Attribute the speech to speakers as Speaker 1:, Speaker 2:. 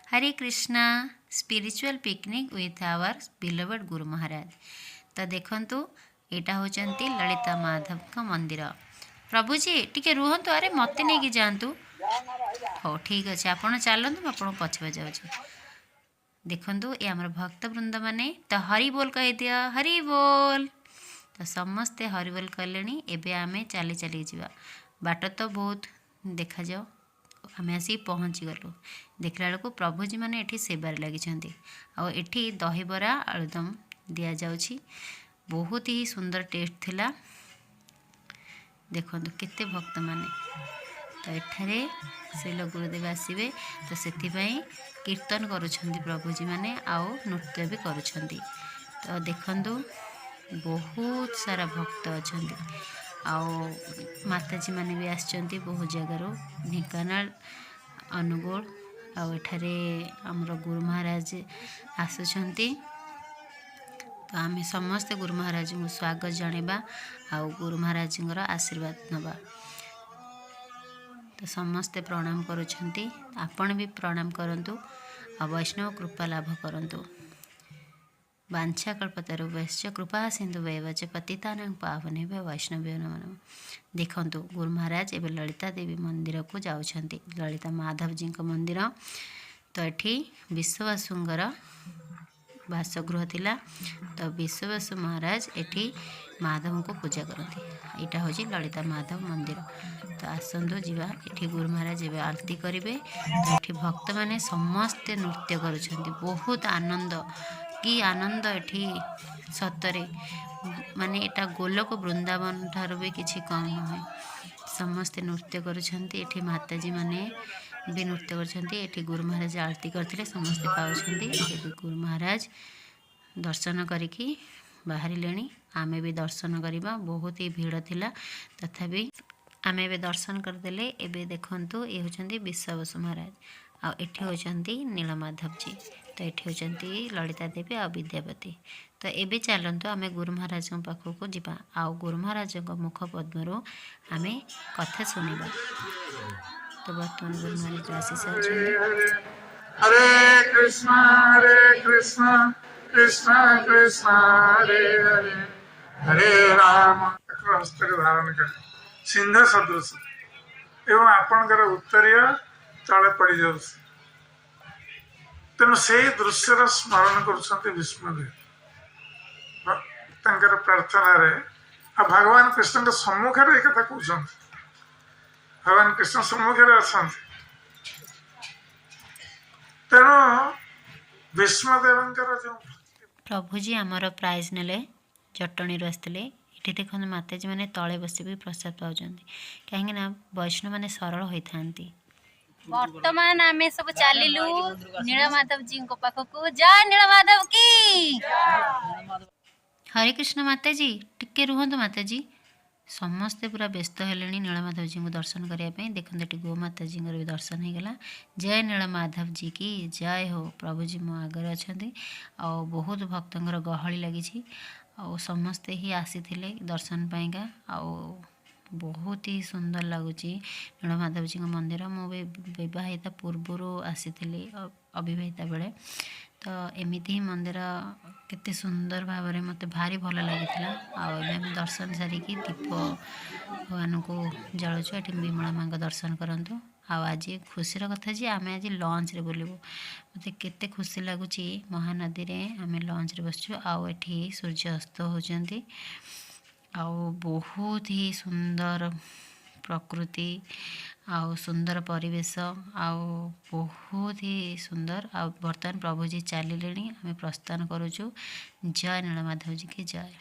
Speaker 1: Hare Krishna, spiritual picnic with our beloved Guru Maharaj. ତ ଦେଖନ୍ତୁ, ଏଇଟା ହେଉଛନ୍ତି ଲଳିତା ମାଧବଙ୍କ ମନ୍ଦିର। ପ୍ରଭୁଜୀ, ଟିକେ ରୁହନ୍ତୁ। ଆରେ, ମୋତେ ନେଇକି ଯାଆନ୍ତୁ। ହଉ, ଠିକ୍ ଅଛି, ଆପଣ ଚାଲନ୍ତୁ, ମୁଁ ଆପଣଙ୍କୁ ପଛେ ପଛେ ଯାଉଛି। ଦେଖନ୍ତୁ, ଏ ଆମର ଭକ୍ତ ବୃନ୍ଦମାନେ। ତ ହରି ବୋଲ କହିଦିଅ, ହରି ବୋଲ। ତ ସମସ୍ତେ ହରି ବୋଲ କଲେଣି। ଏବେ ଆମେ ଚାଲି ଚାଲିକି ଯିବା। ବାଟ ତ ବହୁତ, ଦେଖାଯାଉ। ଆମେ ଆସିକି ପହଞ୍ଚିଗଲୁ। ଦେଖିଲା ବେଳକୁ ପ୍ରଭୁଜୀମାନେ ଏଠି ସେବାରେ ଲାଗିଛନ୍ତି ଆଉ ଏଠି ଦହିବରା ଆଳୁଦମ ଦିଆଯାଉଛି। ବହୁତ ହି ସୁନ୍ଦର ଟେଷ୍ଟ ଥିଲା। ଦେଖନ୍ତୁ କେତେ ଭକ୍ତମାନେ। ତ ଏଠାରେ ଶ୍ରୀଲ ଗୁରୁଦେବ ଆସିବେ, ତ ସେଥିପାଇଁ କୀର୍ତ୍ତନ କରୁଛନ୍ତି ପ୍ରଭୁଜୀମାନେ ଆଉ ନୃତ୍ୟ ବି କରୁଛନ୍ତି। ତ ଦେଖନ୍ତୁ, ବହୁତ ସାରା ଭକ୍ତ ଅଛନ୍ତି ଆଉ ମାତାଜୀମାନେ ବି ଆସିଛନ୍ତି ବହୁତ ଜାଗାରୁ, ଢେଙ୍କାନାଳ, ଅନୁଗୁଳ। ଆଉ ଏଠାରେ ଆମର ଗୁରୁ ମହାରାଜ ଆସୁଛନ୍ତି। ତ ଆମେ ସମସ୍ତେ ଗୁରୁ ମହାରାଜଙ୍କୁ ସ୍ୱାଗତ ଜଣାଇବା ଆଉ ଗୁରୁ ମହାରାଜଙ୍କର ଆଶୀର୍ବାଦ ନେବା। ତ ସମସ୍ତେ ପ୍ରଣାମ କରୁଛନ୍ତି, ଆପଣ ବି ପ୍ରଣାମ କରନ୍ତୁ ଆଉ ବୈଷ୍ଣବ କୃପା ଲାଭ କରନ୍ତୁ। ବାଞ୍ଛା କଳ୍ପତରୁଭ୍ୟଶ୍ଚ କୃପା ସିନ୍ଧୁଭ୍ୟେବ ଚ ପତିତାନାଂ ପାବନେଭ୍ୟୋ ବୈଷ୍ଣବେଭ୍ୟୋ ନମୋ ନମଃ। ଦେଖନ୍ତୁ, ଗୁରୁ ମହାରାଜ ଏବେ ଲଳିତା ଦେବୀ ମନ୍ଦିରକୁ ଯାଉଛନ୍ତି, ଲଳିତା ମାଧବଜୀଙ୍କ ମନ୍ଦିର। ତ ଏଠି ବିଶ୍ୱବାସୁଙ୍କର ବାସଗୃହ ଥିଲା। ତ ବିଶ୍ୱବାସୁ ମହାରାଜ ଏଠି ମାଧବଙ୍କୁ ପୂଜା କରନ୍ତି। ଏଇଟା ହେଉଛି ଲଳିତା ମାଧବ ମନ୍ଦିର। ତ ଆସନ୍ତୁ ଯିବା। ଏଠି ଗୁରୁ ମହାରାଜ ଏବେ ଆଳତି କରିବେ। ତ ଏଠି ଭକ୍ତମାନେ ସମସ୍ତେ ନୃତ୍ୟ କରୁଛନ୍ତି। ବହୁତ ଆନନ୍ଦ, କି ଆନନ୍ଦ ଏଠି ସତରେ। ମାନେ ଏଇଟା ଗୋଲକ ବୃନ୍ଦାବନ ଠାରୁ ବି କିଛି କମ୍ ନୁହେଁ। ସମସ୍ତେ ନୃତ୍ୟ କରୁଛନ୍ତି। ଏଠି ମାତାଜୀ ମାନେ ବି ନୃତ୍ୟ କରୁଛନ୍ତି। ଏଠି ଗୁରୁ ମହାରାଜ ଆଳତି କରିଥିଲେ, ସମସ୍ତେ ପାଉଛନ୍ତି। ଏବେ ଗୁରୁ ମହାରାଜ ଦର୍ଶନ କରିକି ବାହାରିଲେଣି। ଆମେ ବି ଦର୍ଶନ କରିବା। ବହୁତ ହି ଭିଡ଼ ଥିଲା, ତଥାପି ଆମେ ଏବେ ଦର୍ଶନ କରିଦେଲେ। ଏବେ ଦେଖନ୍ତୁ, ଏ ହେଉଛନ୍ତି ବିଶ୍ୱବସୁ ମହାରାଜ ଆଉ ଏଠି ହେଉଛନ୍ତି ନୀଳମାଧବଜୀ। ତ ଏଠି ହେଉଛନ୍ତି ଲଳିତା ଦେବୀ ଆଉ ବିଦ୍ୟାପତି। ତ ଏବେ ଚାଲନ୍ତୁ, ଆମେ ଗୁରୁ ମହାରାଜଙ୍କ ପାଖକୁ ଯିବା ଆଉ ଗୁରୁ ମହାରାଜଙ୍କ ମୁଖ ପଦ୍ମରୁ ଆମେ କଥା ଶୁଣିବା। ତ ବର୍ତ୍ତମାନ ଗୁରୁ ମହାରାଜ ଆସି ସାରିଛନ୍ତି।
Speaker 2: Hare Krishna, Hare Krishna, Krishna Krishna, Hare Hare, Hare Rama ହସ୍ତରେ ଧାରଣ କଲେ ସିଂହ ସଦୃଶ ଏବଂ ଆପଣଙ୍କର ଉତ୍ତରୀୟ ତଳେ ପଡ଼ିଯାଉଛି। ତେଣୁ ସେଇ ଦୃଶ୍ୟର ସ୍ମରଣ କରୁଛନ୍ତି ଭୀଷ୍ମଦେବ ତାଙ୍କର ପ୍ରାର୍ଥନାରେ ଆଉ ଭଗବାନ କୃଷ୍ଣଙ୍କ ସମ୍ମୁଖରେ ଏ କଥା କହୁଛନ୍ତି। ଭଗବାନ କୃଷ୍ଣ ସମ୍ମୁଖରେ ଅଛନ୍ତି। ତେଣୁ ଭୀଷ୍ମଦେବଙ୍କର ଯେଉଁ
Speaker 1: ପ୍ରଭୁଜୀ ଆମର ପ୍ରାଇଜ୍ ନେଲେ, ଜଟଣୀରୁ ଆସିଥିଲେ। ଏଠି ଦେଖନ୍ତୁ, ମାତାଜୀମାନେ ତଳେ ବସି ବି ପ୍ରସାଦ ପାଉଛନ୍ତି, କାହିଁକିନା ବୈଷ୍ଣବମାନେ ସରଳ ହୋଇଥାନ୍ତି। ବର୍ତ୍ତମାନ ଆମେ ସବୁ ଚାଲିଲୁ ନୀଳମାଧବଜୀଙ୍କ ପାଖକୁ। ଜୟ ନୀଳମାଧବ କି। ହରେ କୃଷ୍ଣ ମାତାଜୀ, ଟିକେ ରୁହନ୍ତୁ ମାତାଜୀ। ସମସ୍ତେ ପୁରା ବ୍ୟସ୍ତ ହେଲେଣି ନୀଳମାଧବଜୀଙ୍କୁ ଦର୍ଶନ କରିବା ପାଇଁ। ଦେଖନ୍ତୁ, ଏଠି ଗୋ ମାତାଜୀଙ୍କର ବି ଦର୍ଶନ ହେଇଗଲା। ଜୟ ନୀଳମାଧବଜୀ କି ଜୟ ହଉ। ପ୍ରଭୁଜୀ ମୋ ଆଗରେ ଅଛନ୍ତି ଆଉ ବହୁତ ଭକ୍ତଙ୍କର ଗହଳି ଲାଗିଛି ଆଉ ସମସ୍ତେ ହିଁ ଆସିଥିଲେ ଦର୍ଶନ ପାଇଁକା। ଆଉ ବହୁତ ହି ସୁନ୍ଦର ଲାଗୁଛି ନୀଳମାଧବଜୀଙ୍କ ମନ୍ଦିର। ମୁଁ ବି ବିବାହିତା ପୂର୍ବରୁ ଆସିଥିଲି, ଅବିବାହିତା ବେଳେ। ତ ଏମିତି ହିଁ ମନ୍ଦିର କେତେ ସୁନ୍ଦର ଭାବରେ ମୋତେ ଭାରି ଭଲ ଲାଗିଥିଲା। ଆଉ ଏବେ ଆମେ ଦର୍ଶନ ସାରିକି ଦୀପ ଭଗବାନଙ୍କୁ ଜଳାଉଛୁ। ଏଠି ବିମଳା ମାଙ୍କ ଦର୍ଶନ କରନ୍ତୁ। ଆଉ ଆଜି ଖୁସିର କଥା ଯେ ଆମେ ଆଜି ଲଞ୍ଚରେ ବୁଲିବୁ। ମୋତେ କେତେ ଖୁସି ଲାଗୁଛି, ମହାନଦୀରେ ଆମେ ଲଞ୍ଚରେ ବସିଛୁ ଆଉ ଏଠି ସୂର୍ଯ୍ୟ ଅସ୍ତ ହେଉଛନ୍ତି। ଆଉ ବହୁତ ହି ସୁନ୍ଦର ପ୍ରକୃତି ଆଉ ସୁନ୍ଦର ପରିବେଶ ଆଉ ବହୁତ ହି ସୁନ୍ଦର। ଆଉ ବର୍ତ୍ତମାନ ପ୍ରଭୁଜୀ ଚାଲିଲେଣି, ଆମେ ପ୍ରସ୍ଥାନ କରୁଛୁ। ଜୟ ନୀଳମାଧବଜୀ କି ଜୟ।